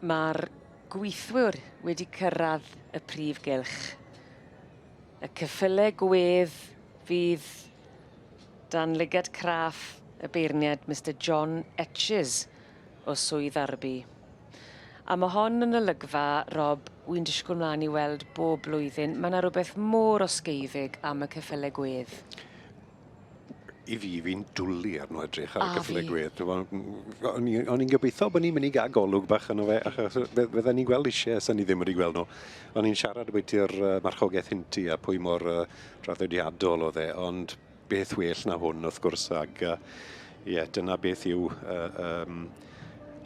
Mae'r gweithwyr wedi cyrraedd y prif gylch. Y ceffyle gwedd fydd dan lygad craff y beirniad Mister John Etches o Swydd Derby. A ma' hon yn olygfa, Rob, wi'n disgwyl mlaen i weld bob blwyddyn. Ma' 'na rwbeth mor osgeiddig am y ceffyle gwedd. I fi, fi'n dwlu arno edrych ar y cyffyle gwedd. O'n i'n gobeithio bod ni'n mynd i gael golwg bach yno fe, achos fydden ni'n gweld eisiau os ni ddim wedi gweld nhw. O'n i'n siarad ambiti'r marchogaeth hinti a pwy mor draddodiadol oedd e, ond beth well na hwn wrth gwrs, ac ie, yeah, dyna beth yw um,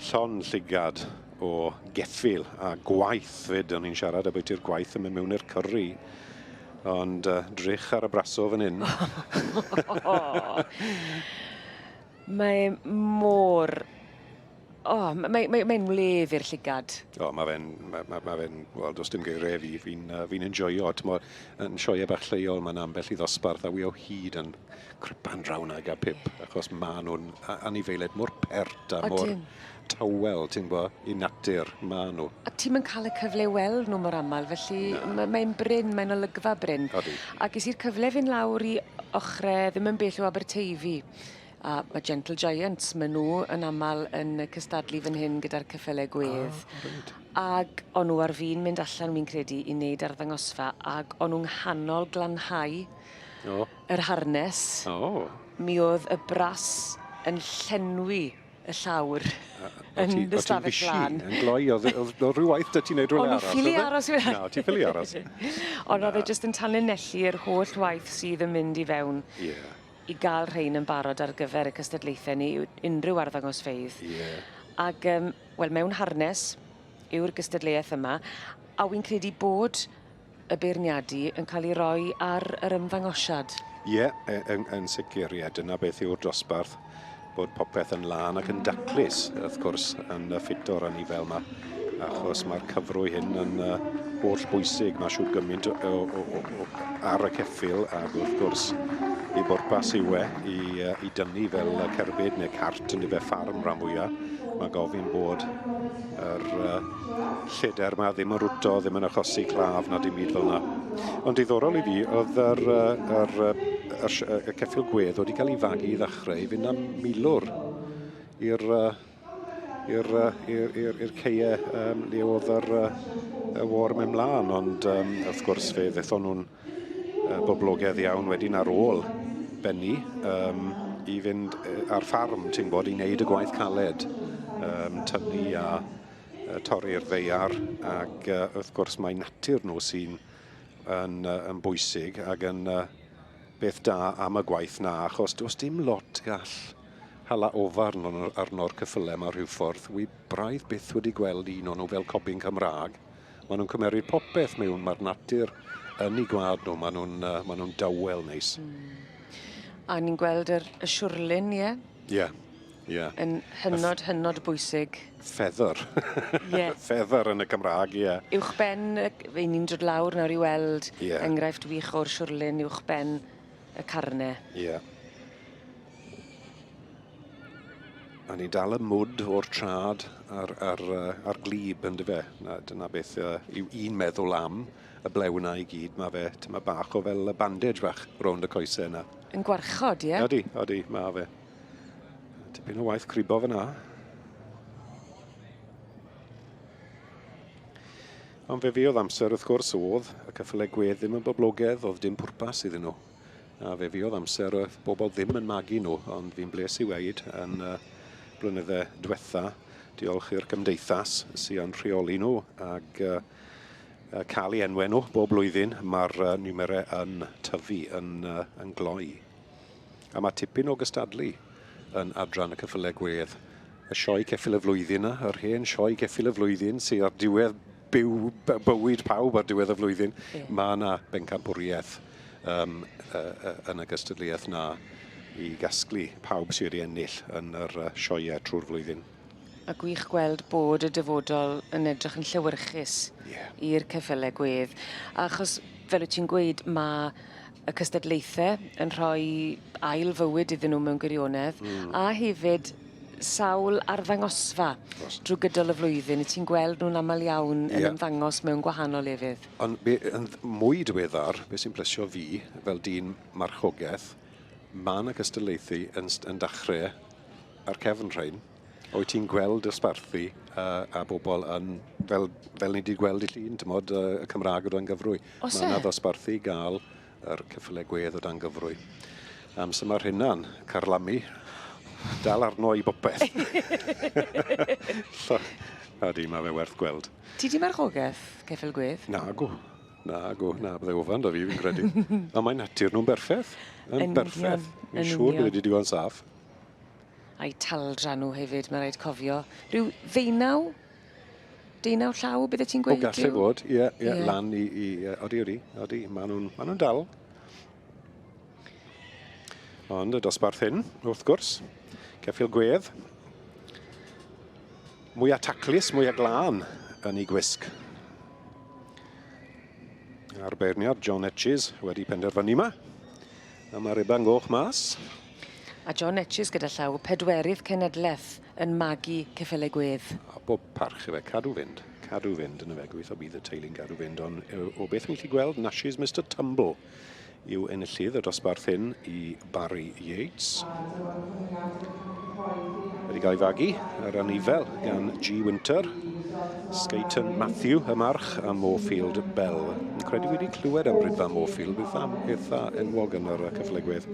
llon llygad o geffyl a gwaith fyd. O'n i'n siarad ambiti'r gwaith yn mynd mewn i'r cyrri. Ond drych ar y braso fan hyn. Mae mor... O, oh, mae'n mae, mae wledd i'r llygad. O, oh, mae fe'n, mae, mae, mae fe'n, wel, does dim geiriau fi, fi'n uh, fi enjoyo. T'mo, yn sioeau bach lleol, mae'n ambell i ddosbarth, a wi o hyd yn cripan draw na gael pip, achos maen nhw'n anifeiliaid mor pert a mor tawel, ti'n gwybod, i natur, maen nhw. A ti'm yn cael y cyfle i weld nhw mor aml, felly yeah. mae'n brin, mae'n olygfa brin. Odi. A ges i'r cyfle fynd lawr i ochre ddim yn bell o Aberteifi. A mae Gentle Giants, maen nhw yn aml yn cystadlu fan hyn gyda'r ceffylau gwedd. Ah, reit. Ag o'n nhw ar fin mynd allan, fi'n credu, i wneud arddangosfa, ag o'n nhw'n nghanol glanhau oh. yr harnes. Oh. Mi oedd y bras yn llenwi y llawr yn y stafell lân. Yn gloi, oedd rhyw waith 'da ti wneud rhywle arall? O'n i ffili aros. Na, ti ffili aros. Ond oedd e jyst yn tanlinellu yr holl waith sydd yn mynd i fewn. Yeah. I gael rhein yn barod ar gyfer y cystadlaethau neu unrhyw arddangosfeydd. Yeah. Ag, um, wel, mewn harnes yw'r gystadleuaeth yma, a wy'n credu bod y beirniadu yn cael ei roi ar yr ymddangosiad. Ie, yeah, yn, yn sicr, ie. Dyna beth yw'r dosbarth, bod popeth yn lân ac yn daclus, wrth gwrs, yn ffito'r anifail yma, achos mae'r cyfrwy hyn yn uh, holl bwysig. Mae siwr gymaint o, o, o, o, ar y ceffyl ac wrth gwrs i bwrpas yw e i, uh, i dynnu fel cerbyd neu cart yn dyfe ffarm rhan fwyaf. Mae gofyn bod yr uh, lleder 'ma ddim yn rwto, ddim yn achosi claf na dim byd fel yna. Ond diddorol i fi, oedd yr, yr, yr, y ceffyl gwedd wedi cael ei fagu i ddechrau i fynd am milwr i'r i'r i'r i'r i'r ceie um, le oedd yr y war mewn mlaen, ond um, wrth gwrs fe ddethon nhw'n uh, boblogaidd iawn wedyn ar ôl benni um, i fynd ar ffarm, ti'n gwybod, i wneud y gwaith caled, um, tynnu a torri'r ddaear ac uh, wrth gwrs mae natur nhw sy'n yn, uh, yn bwysig ac yn uh, beth da am y gwaith na, achos does dim lot gall hala ofar arno'r cyffyle yma rhyw ffordd. Wi braidd byth wedi gweld un o'n nhw fel cobyn Cymraeg. Maen nhw'n cymeryd popeth mewn, mae'r natur yn eu gwlad nhw, maen nhw'n uh, maen nhw dawel neis. Mm. A ni'n gweld yr, y siwrlun, ie? Yeah? Ie. Yeah. Ie. Yn hynod, hynod bwysig. Feather. Ie. Feather yn y Cymraeg, ie. Uwchben, fe ni'n dod lawr nawr i weld yeah. enghraifft wych o'r siwrlun uwchben y carne. Ie. Yeah. A ni dal y mwd o'r trad ar, ar, ar glib yn dyfe. Na, dyna beth uh, yw un meddwl am y blew yna i gyd. Mae fe tyma bach o fel y bandage bach rownd y coesau yna. Yn gwarchod, ie? Odi, odi, mae fe. Tipyn o waith cribo fyna. Ond fe fuodd amser wrth gwrs oedd y cyffyle gwedd ddim yn boblogaidd, oedd dim pwrpas iddyn nhw. A fe fuodd amser oedd bobl ddim yn magu nhw, ond fi'n bles i weud yn uh, blynydde diwetha, diolch i'r gymdeithas sy'n rheoli nhw ac uh, cael ei enwau nhw bob blwyddyn, mae'r uh, niwmerau yn tyfu, yn, uh, yn gloi. A mae tipyn o gystadlu yn adran y ceffylau gwedd. Y sioe ceffyl y flwyddyn 'na, yr hen sioe ceffyl y flwyddyn sydd ar diwedd byw, bywyd pawb ar diwedd y flwyddyn. Yeah. Mae yna bencampwriaeth um, uh, uh, yn y gystadleuaeth na i gasglu pawb sydd wedi ennill yn yr uh, sioeau trwy'r flwyddyn. A gwych gweld bod y dyfodol yn edrych yn llewyrchus yeah. i'r ceffylau gwedd. Achos, fel wyt ti'n gweud, mae y cystadlaethau yn rhoi ail fywyd iddyn nhw mewn gwirionedd, mm. a hefyd sawl arddangosfa drwy gydol y flwyddyn. Ti'n gweld nhw'n aml iawn yn ymddangos mewn gwahanol lefydd. Ond yn mwy diweddar, beth sy'n plesio fi fel dyn marchogaeth, mae yna cystadlaethu yn dechrau ar cefn rhain. Wyt ti'n gweld dosbarthu a bobl yn, fel ni wedi gweld i llun, tymod, y Cymraeg o dan gyfrwy. Oes Mae yna e? ddosbarthu i gael yr ceffylau gwedd o dan gyfrwy. Amser mae'r hynna'n carlamu, dal arno i bopeth. Ydy, mae fe werth gweld. Ti di marchogaeth, ceffyl gwedd? Nagw, nagw, na, bydde ofan da fi, fi'n credu. Ond mae natur nhw'n berffeth. Yn berffeth. Fi'n siŵr bydde di digon saff. A'i taldra nhw hefyd, mae rhaid cofio. Rhyw 19 llaw, bydde ti'n O, gweud? gallai fod, ie, ie, Ie. lan i, odi, odi, odi, maen nhw'n ma nhw dal. Ond y dosbarth hyn, wrth gwrs, ceffyl gwedd, mwyaf taclus, mwyaf glân yn ei gwisg. A'r beirniad, John Etches, wedi penderfynu yma. A mae'r ruban goch mas. A John Etches gyda llaw, pedwerydd cenedlaeth yn magu ceffylau gwedd. A bob parch i fe, cadw fynd. Cadw fynd yn y fe, gobeithio bydd y teulu'n cadw fynd. Ond o beth fi'n gallu gweld, Nash's Mr Tumble yw enillydd y dosbarth hyn i Barry Yates. Wedi cael ei fagu ar anifel gan G. Winter, Skayton Matthew, y march, a Moorfield Bell. Yn credu wedi clywed am Rydfa Moorfield, eitha, eitha enwog yn yr ceffylau gwedd.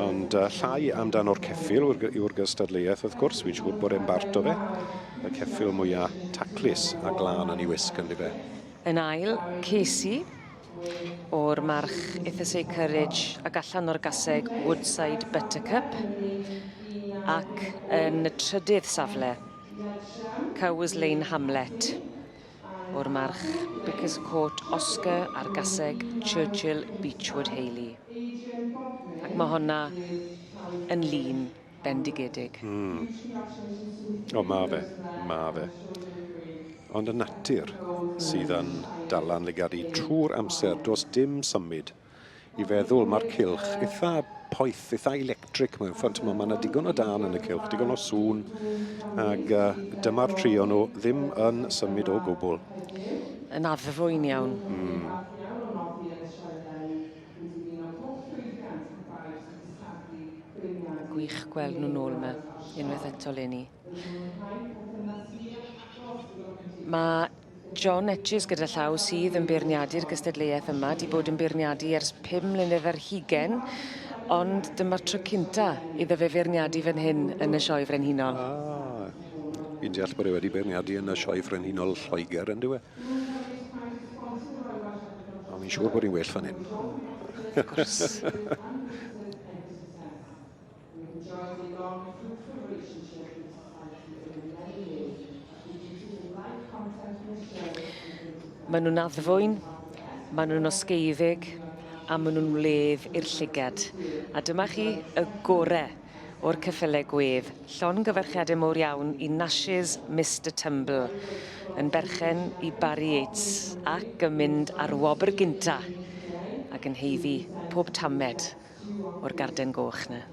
Ond llai amdano'r ceffyl yw'r gystadleuaeth, wrth gwrs. Fi'n siŵr bod e'n bart o fe. Y ceffyl mwyaf taclus a glân yn ei wisg yn fe. Yn ail, Casey o'r march Ithasay Courage ac allan o'r gaseg Woodside Buttercup. Ac yn y trydydd safle, Cowes Lane Hamlet o'r march Bickers Court Oscar a'r gaseg Churchill Beechwood Haley. Ac mae honna yn lun bendigedig. O, ma fe, ma fe. Ond y natur sydd yn dala'n lygad i trwy'r amser, does dim symud i feddwl mae'r cylch eitha poeth, eitha electric mewn ffordd. Mae yna digon o dan yn y cylch, digon o sŵn, ac dyma'r tri o'n nhw ddim yn symud o gwbl. Yn addfwyn iawn. Gwych gweld nhw nôl yma, unwaith eto leni. Mae John Etches gyda llaw sydd yn beirniadu'r gystadleuaeth yma, 'di bod yn beirniadu ers 25, ond dyma'r tro cynta iddo fe feirniadu fan hyn yn y Sioe Frenhinol. Ah, fi'n deall bod e wedi beirniadu yn y Sioe Frenhinol Lloegr, yn dyw e? Ond fi'n siŵr bod hi'n well fan hyn. Wrth gwrs. Maen nhw'n addfwyn, maen nhw'n osgeiddig, a maen nhw'n wledd i'r llygad. A dyma chi y gore o'r ceffylau gwedd. Llongyfarchiadau mowr iawn i Nash's Mr Tumble, yn berchen i Barry Yates ac yn mynd ar wobr gynta ac yn haeddu pob tamed o'r garden goch 'na.